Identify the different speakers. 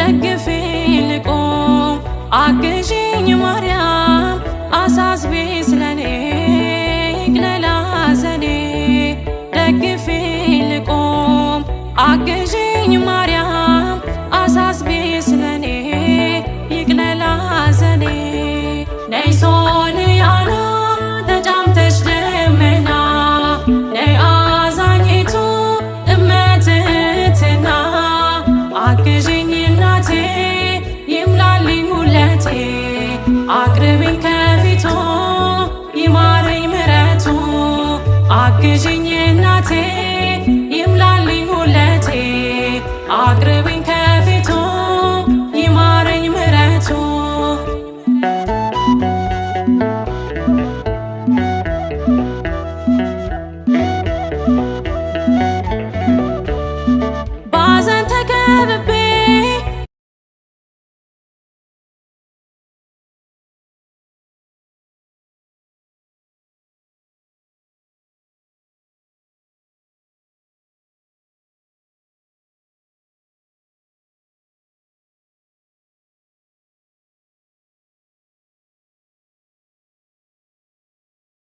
Speaker 1: ደግፌ ልቁም አግዢኝ ማርያም አሳስቢ ስለኔ ይቅለል ሐዘኔ ደግፌ ልቁም አግዢኝ ማርያም አሳስቢ ስለኔ ይቅለል ሐዘኔ ነይ ሶልያና ተጫምተሽ ደመና ነይ አዛኝቱ እመትህትና አግዢኝ እናቴ ይምላልኝ ሁለቴ አቅርቢኝ ከፊቱ ይማረኝ ምረቱ አግዢኝ እናቴ ይምላልኝ ሁለቴ አቅርቢኝ።